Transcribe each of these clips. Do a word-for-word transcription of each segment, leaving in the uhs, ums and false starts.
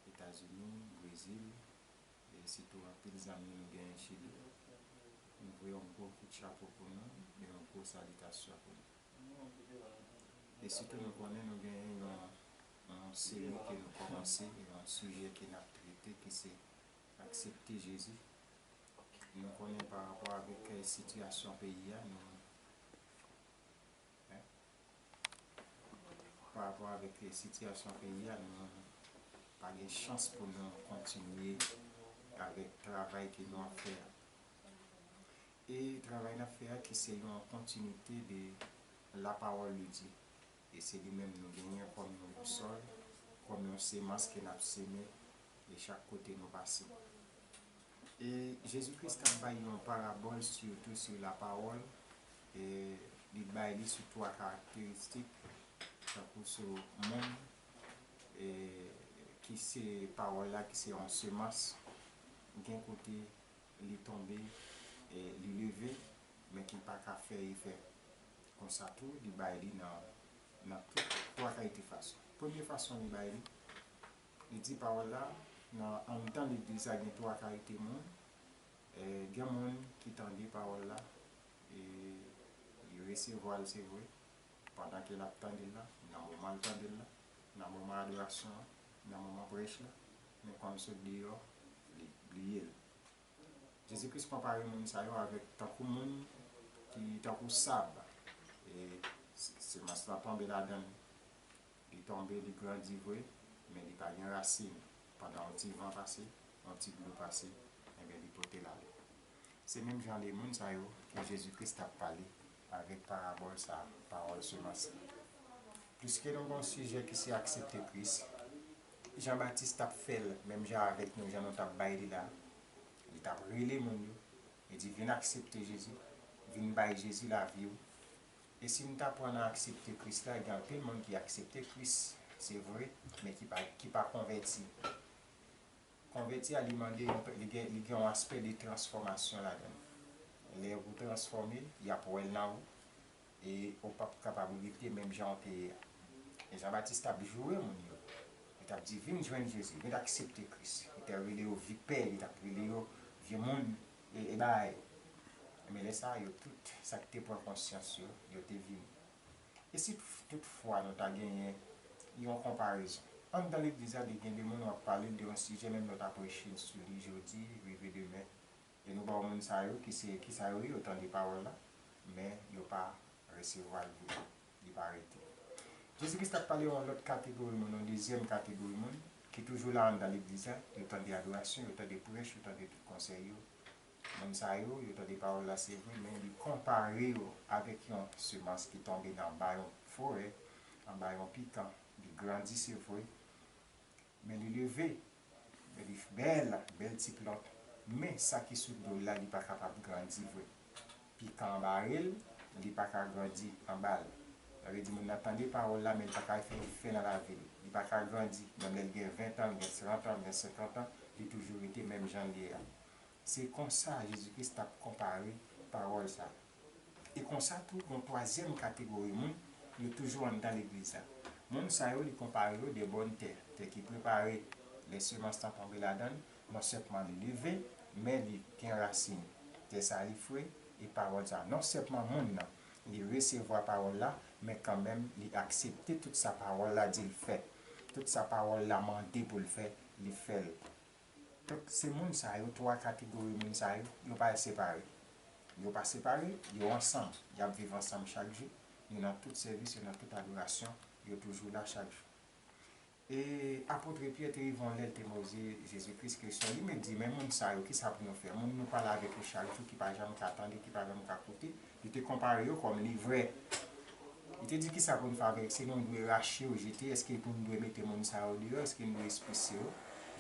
Etazini, Brezil, e sitou anpil zanmi nou genyen Chili. Nou voye yon gwo kout chapo pou nou e yon gwo salitasyon pou nou. E sitou nou konnen nou genyen yon, yon seri ke nou kòmanse, yon sijè ke n ap trete ki se aksepte Jezi. Nou konnen pa rapò avèk sitiyasyon peyi a, nou, en, pa rapò avèk sitiyasyon peyi a, nou pa gen chans pou nou kontinye avèk travay ke nou ap fè a. E travay n ap fè a ki se yon kontinite de la parole de Dieu. E se li menm nou genyen kòm yon bousòl, kòm yon semans ke n ap semen e chak kote nou pase. E Jezi Kris t ap bay yon parabòl sitou sou la pawòl, e li bay li sou twa karakteristik, tankou sou moun, e ki se pawòl la, ki se yon semans, gen kote li tonbe, e li leve, men ki pa ka fè efè. Konsa tou, li bay li nan, nan tout twa kalite fason. Premye fason li bay li, li di pawòl la, nan anndan legliz la gen twa kalite moun. E, gen moun ki tande pawòl la, e li resevwa l, se vre, pandan ke l ap tande l la, nan moman l tande l la, nan moman adorasyon an, nan moman prèch la, men kòm sot deyò, li bliye l. Jezi Kris konpare moun sa yo avèk tankou moun ki tankou sab. E se- semans lan tonbe ladan l. Li tonbe, li grandi vre, men li pa gen rasin. Pandan yon ti van pase, yon ti dlo pase, enben li pote l ale. Se menm jan de moun sa yo ke Jezi Kris t ap pale avèk parabòl sa a, pawòl semans la. Pliske nou gen yon sijè ki se aksepte Kris, Jan Batis t ap fè l, menm jan avèk nou, jan nou t ap bay li la, li t ap rele moun yo, li di, vin aksepte Jezi, vin bay Jezi lavi w. E si n ta pran nan aksepte Kris la, gen anpil moun ki aksepte Kris, se vre, men ki pa, ki pa konvèti. Konvèti a, li mande, li gen, li gen yon aspè de transfòmasyon ladan l. Lè ou transfòme, y ap wè l nan ou, e ou p ap kapab rete menm jan ou te ye a. E Jan Batis t ap joure moun yo. Li t ap di, vin jwenn Jezi, vin aksepte Kris. Li te rele yo vipè, li t ap rele yo vye moun, e, e bagay. Men lè sa a, yo tout, sa ki te pran konsyans yo, yo te vini. E si toutfwa nou ta genyen yon konparezon? Anndan legliz la, gen de moun w ap pale de yon sijè, menm lè w ta preche sou li jodi, rive demen, e nou ba w moun sa yo, ki se, ki sa yo ye, yo tande pawòl la, men yo pa resevwa l vre, li pa rete. Jezi Kris t ap pale yon lòt kategori moun, yon dezyèm kategori moun, ki toujou la anndan legliz la, yo tande adorasyon, yo tande prèch, yo tande tout konsèy yo. Moun sa yo, yo tande pawòl la, se vre, men li konpare yo avèk yon semans ki tonbe nan anba yon forè, anba yon pikan. Li grandi, se vre, men li leve, men li bèl, bèl ti plant. Men sa ki sou do l la, li pa kapab grandi vre. Pikan anba l, li pa ka grandi anba l. Sa vle di, moun nan tande pawòl la, men li pa ka fè efè nan lavi l. Li pa ka grandi. Menm lè l gen ven tan, l gen trant an, l gen senkant an, li toujou rete menm jan l ye a. Se konsa Jezi Kris t ap konpare pawòl sa a. E konsa tou, gen yon twazyèm kategori moun, yo toujou anndan legliz la. Moun sa yo, li konpare yo de bòn tè, tè ki prepare, lè semans lan tonbe ladan l, non sèlman li leve, men li gen rasin. Tè sa a, li fre, e pawòl sa a, non sèlman moun nan, li resevwa pawòl la, men kanmenm, li aksepte tout sa pawòl la di l fè. Tout sa pawòl la mande pou l fè, li fè l. Donk, se moun sa yo, twa kategori moun sa yo, yo pa separe. Yo pa separe, yo ansanm. Y ap viv ansanm chak jou. Yo nan tout sèvis, yo nan tout adorasyon. Yo toujou la chak jou. E apot Pyè te rive yon lè, l te poze Jezi Kris kesyon. Li menm di, men moun sa yo, ki sa pou nou fè? Moun nou pale avèk yo chak jou, ki pa janm ka tande, ki pa janm ka koute. Li te konpare yo kòm livrè. Li te di, kisa pou n fè avèk? Èske nou dwe rache yo, jete? Èske pou n dwe mete moun sa yo deyò? Èske n dwe ekspilse yo?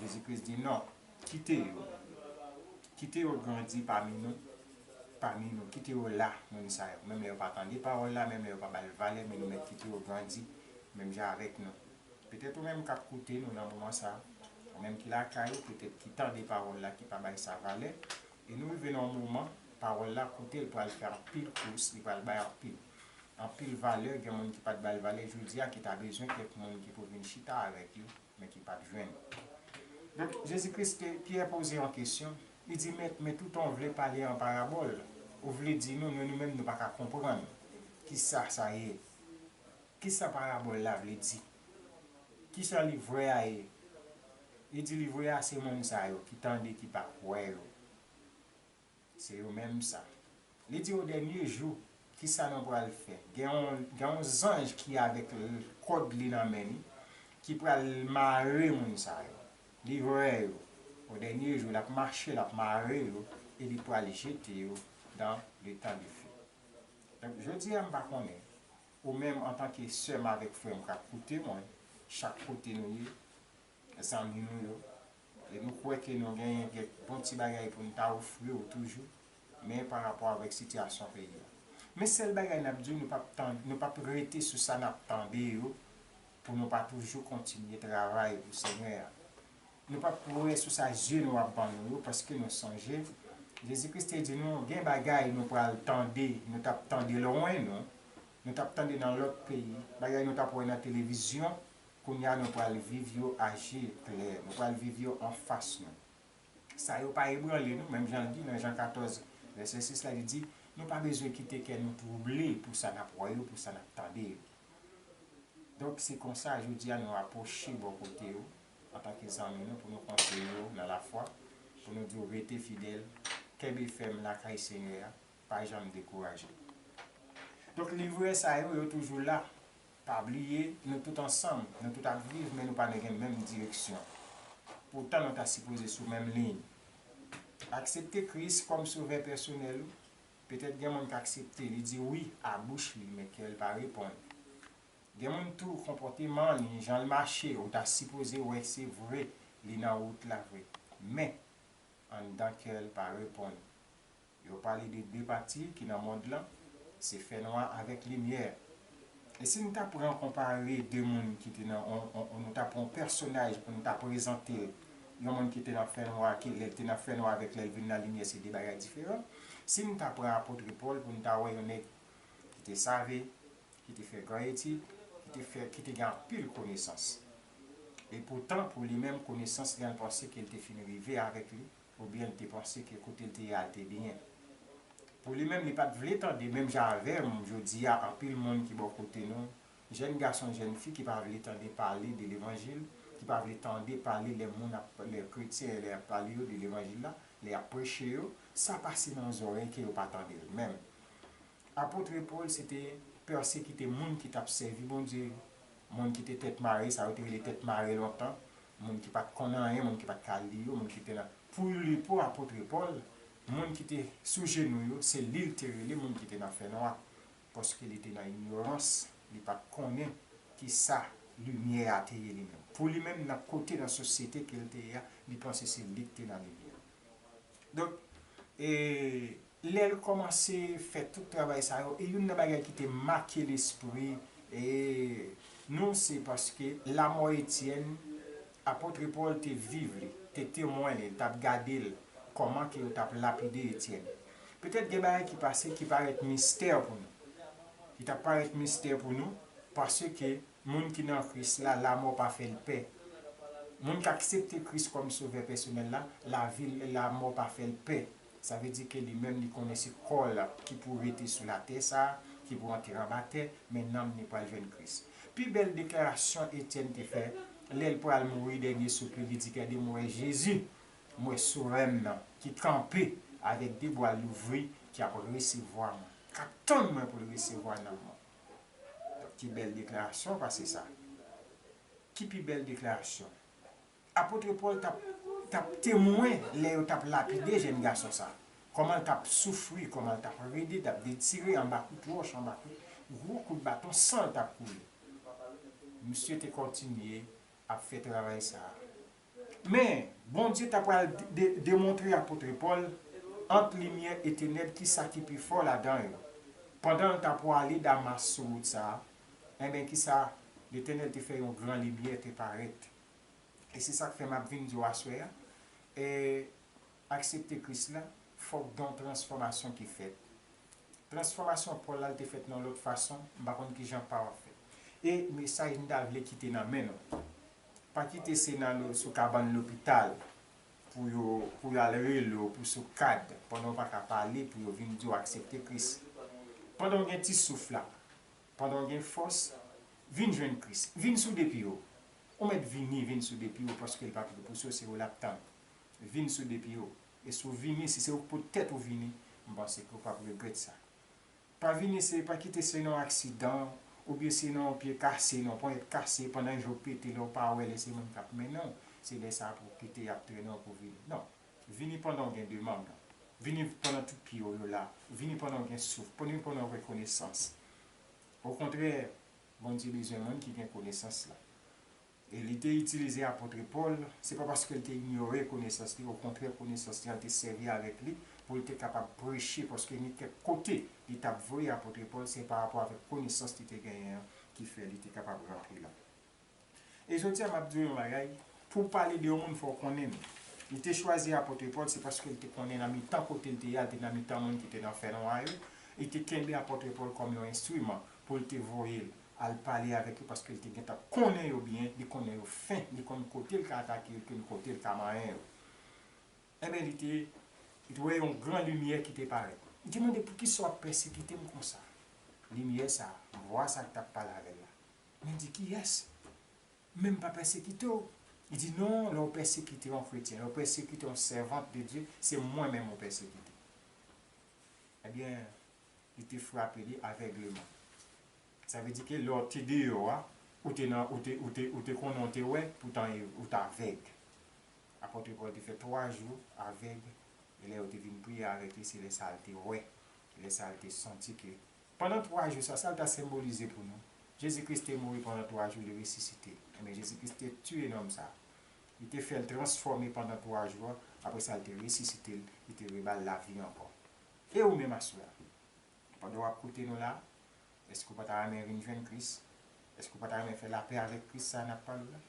Jezi Kris di, non, kite yo. Kite yo grandi pami nou, pami nou. Kite yo la, moun sa yo. Menm lè yo pa tande pawòl la, menm lè yo pa ba l valè, men nou mèt kite yo grandi menm jan avèk nou. Petèt ou menm k ap koute nou nan moman sa a, ou menm ki lakay ou, petèt ki tande pawòl la, ki pa bay sa valè, e nou rive nan yon moman, pawòl la koute l pral fè anpil kous, li pral bay anpil, anpil valè, gen moun ki pa t ba l valè jodi a, ki ta bezwen kèk moun ki pou vin chita avèk yo, men ki pa t jwenn. Donk, Jezi Kris te, Pyè poze yon kesyon. Li di, Mèt, men toutan w vle pale an parabòl, ou vle di nou, nou, nou menm, nou pa ka konprann kisa sa ye. Kisa parabòl la vle di? Kisa livrè a ye? Li di, Livrè a se moun sa yo ki tande, ki pa kwè yo. Se yo menm sa. Li di, O dènye jou, kisa nou pral fè? Gen yon, gen yon zanj ki avèk l-, kòd li nan men li, ki pral mare moun sa yo. Livrè yo. O dènye jou, l ap mache, l ap mare yo, e li pral jete yo dans le tas de feu. Donk, jodi a, m pa konnen, ou menm, antanke sè m avèk frè m k ap koute mwen, chak kote nou ye, zanmi nou yo, e nou kwè ke nou genyen kèk bon ti bagay pou n ta ofri w toujou, men pa rapò avèk sitiyasyon peyi a. Men sèl bagay n ap di w, nou p ap tan-, nou p ap rete sou sa n ap tande yo, pou nou pa toujou kontinye travay pou Senyè a. Nou p ap wè sou sa zye nou ap ban nou yo, paske nou sonje, Jezi Kris te di nou, gen bagay nou pral tande, nou t ap tande lwen nou, nou t ap tande nan lòt peyi, bagay nou t ap wè nan televizyon, kounye a nou pral viv yo aje klè, nou pral viv yo anfas nou. Sa yo pa ebranle nou, menm jan l di nan Jan katòz, vèsè sis la, li di, nou pa bezwen kite kè nou twouble pou sa n ap wè yo, pou sa n ap tande yo. Donk, se konsa, jodi a, nou apwoche bò kote yo, antanke zanmi nou, pou nou konseye yo nan lafwa, pou nou di yo rete fidèl, kenbe fèm lakay Senyè a, pa janm dekouraje. Donk, livrè sa yo, yo toujou la. Pa bliye, nou tout ansanm, nou tout ap viv, men nou pa nan gen menm direksyon. Poutan, nou ta sipoze sou menm liy. Aksepte Kris kòm sovè pèsonèl ou. Petèt gen moun k aksepte, li di wi a bouch li, men kè l pa reponn. Gen moun tou, konpòteman li, jan l mache, ou ta sipoze wè se vre, li nan wout la vre. Men, anndan kè l pa reponn. Yo pale de de pati ki nan mond lan, se fènwa avèk limyè. E si n ta pran konpare de moun ki te nan, on, on, on, nou ta pran yon pèsonaj pou n ta prezante l, yon moun ki te nan fènwa, ki lè l te nan fènwa avèk lè l vin nan limyè, se de bagay diferan. Si n ta pran apot Pòl pou n ta wè yon nèg ki te save, ki te fè gran etid, ki te fè, ki te gen anpil konesans. E poutan, pou li menm, konesans li an panse ke l te fin rive avèk li, oubyen l te panse ke kote l te ye a, l te byen. Pou li menm, li pa t vle tande, menm jan avè m, jodi a, anpil moun ki bò kote nou, jèn gason, jèn fi ki pa vle tande pale de levanjil, ki pa vle tande pale lè moun ap, lè kretyen, lè y ap pale yo de levanjil la, lè y ap preche yo, sa pase nan zòrèy ke yo pa tande l menm. Apot Pòl se te pèsekite moun ki t ap sèvi Bondye yo, moun ki te tèt mare, sa yo te rele tèt mare lontan, moun ki pa t konn anyen, moun ki pa t ka li yo, moun ki te nan. Pou li, pou apot Pòl, moun ki te sou jenou yo, se li l te rele moun ki te nan fènwa, paske li te nan inyorans, li pa t konnen ki sa limyè a te ye li menm. Pou li menm, nan kote nan sosyete ke l te ye a, li panse se li k te nan limyè. Donk, e, lè l kòmanse fè tout travay sa yo, e youn nan bagay ki te make lespri, e, nou, se paske lamò Etyèn, apot Pòl te viv li, te temwen li, li t ap gade l, kòman ke yo t ap lapide Etyèn. Petèt gen bagay ki pase ki parèt mistè pou nou, ki t ap parèt mistè pou nou, paske moun ki nan Kris la, lamò pa fè l pè. Moun k aksepte Kris kòm sovè pèsonèl la, lavi l, lamò pa fè l pè. Sa vle di ke li menm, li konnen se kò l ki pou rete sou latè sa a, ki pou antre anba tè, men nanm li pral jwenn Kris. Pi bèl deklarasyon Etyèn te fè, lè l pral mouri dènye soupli, li di, Gade, m wè Jezi, m wè Sovè m nan, ki kanpe avèk de bra l louvri, ki ap resevwa mwen, k ap tann mwen pou l resevwa nanm mwen. Donk, ki bèl deklarasyon pase sa? Ki pi bèl deklarasyon? Apot Pòl t ap, t ap temwen lè yo t ap lapide jèn gason sa a. Kòman l t ap soufri, kòman l t ap rede, t ap detire anba kout wòch, anba kout, gwo kout baton, san l t ap koule. Misye te kontinye ap fè travay sa a. Men, Bondye ta pral de-, de-, demontre apot Pòl, ant limyè e tenèb, kisa ki pi fò ladan yo. Pandan l ta pwale Damas sou wout sa a, enben, kisa Letènèl te fè? Yon gran limyè te parèt. E se sa k fè m ap vin di w aswè a, e, aksepte Kris la, fòk gen yon transfòmasyon ki fèt. Transfòmasyon Pòl la, l te fèt nan lòt fason, m pa konn kijan pa w ap fèt. E mesaj m ta vle kite nan men nou. Pa kite se nan lo, sou kabann lopital pou yo, pou yo al rele w pou sou kad, pandan w pa ka pale, pou yo vin di w aksepte Kris. Pandan w gen ti souf la, pandan w gen fòs, vin jwenn Kris. Vin sou de pye w. Ou mèt vini, vin sou de pye w, paske l p ap repousse w, se ou l ap tann. Vin sou de pye w. E si w vini, si se ou pou tèt ou vini, m panse ke w p ap regrèt sa. Pa vini, se pa kite se nan aksidan, oubyen se nan yon pye kase, nan yon ponyèt kase, pandan je w pete, lè w pa wè lè se moun k ap mennen w, se lè sa a pou w kite y ap trennen w pou w vini. Non. Vini pandan w gen de manm nan. Vini pandan tout pye w yo la. Vini pandan w gen souf. Vini pandan w gen konesans. Okontrè, Bondye bezwen moun ki gen konesans la. E li te itilize apot Pòl, se pa paske l te inyore konesans li, okontrè, konesans li an te sèvi avèk li pou l te kapab preche, paske gen kèk kote li t ap voye apot Pòl, se pa rapò avèk konesans li te genyen an ki fè li te kapab rantre la. E jodi a, m ap di w yon bagay, pou w pale de yon moun, fò w konnen l. Li te chwazi apot Pòl, se paske l te konnen nan mitan kote l te ye a, l te nan mitan moun ki te nan fènwa yo. Li te kenbe apot Pòl kòm yon enstriman pou l te voye l al pale avèk yo, paske l te gentan konnen yo byen, li konnen yo fen, li konn kote l ka atake yo, li konn kote l ka manyen yo. Enben, li te, li te wè yon gran limyè ki te parèt. Li te mande, "Poukisa w ap pèsekite m konsa?" Limyè sa, vwa sa k t ap pale avè l la. Men di, "Kiyès? Men m pa pèsekite w." Li di, "Non, lè w pèsekite yon kretyen, lè w pèsekite yon sèvant de Dye, se mwen menm ou pèsekite." Ebyen, li te frape li avègleman. Sa vle di ke lè w te deyò a, ou te nan, ou te, ou te, ou te konnen w te wè, poutan ou t avèg. Apot Pòl te fè twa jou avèg, e lè yo te vin priye avèk li, se lè sa a l te wè, lè sa a l te santi ke pandan twa jou sa, sa l ta senbolize pou nou? Jezi Kris te mouri pandan twa jou, li resisite. Ebyen, Jezi Kris te tiye nonm sa a. Li te fè l transfòme pandan twa jou a, apre sa, li te resisite l, li te reba l lavi ankò. E ou menm aswè a? Pandan w ap koute nou la, èske w pa ta renmen vin jwenn Kris? Èske w pa ta renmen fè lapè avèk Kris sa n ap pale w la?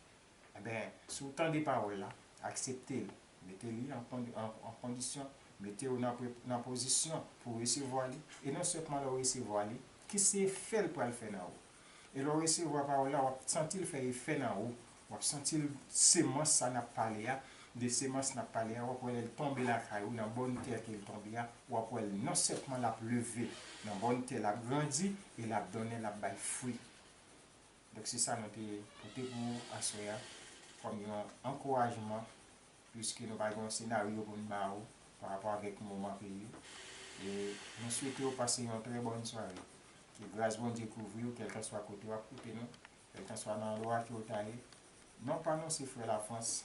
Enben, si w tande pawòl la, aksepte l, mete li an kondi-, an, an kondisyon, mete w nan pre-, nan pozisyon pou w resevwa li. E non sèlman lè w resevwa li, ki se efè l pral fè nan ou. E lè w resevwa pawòl la, w ap santi l fè efè nan ou. W ap santi l, semans sa n ap pale a, de semans n ap pale a, w ap wè lè l tonbe lakay ou, nan bòn tè ke l tonbe a, w ap wè l non sèlman l ap leve nan bòn tè, l ap grandi e l ap donnen, l ap bay fwi. Donk, se sa nou te pote pou ou aswè a, kòm yon ankourajman, piske nou pa gen yon senaryo pou n ba ou pa rapò avèk moman peyi. E nou swete w pase yon trè bòn sware. Ke gras Bondye kouvri w, kèlkanswa kote w ap koute nou, kèlkanswa nan andwa ke w ta ye. Non pa nou, se frè Lafrans,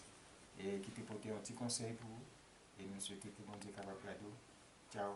e ki te pote yon ti konsèy pou ou. E nou swete ke Bondye kapab gade w. Tchaw.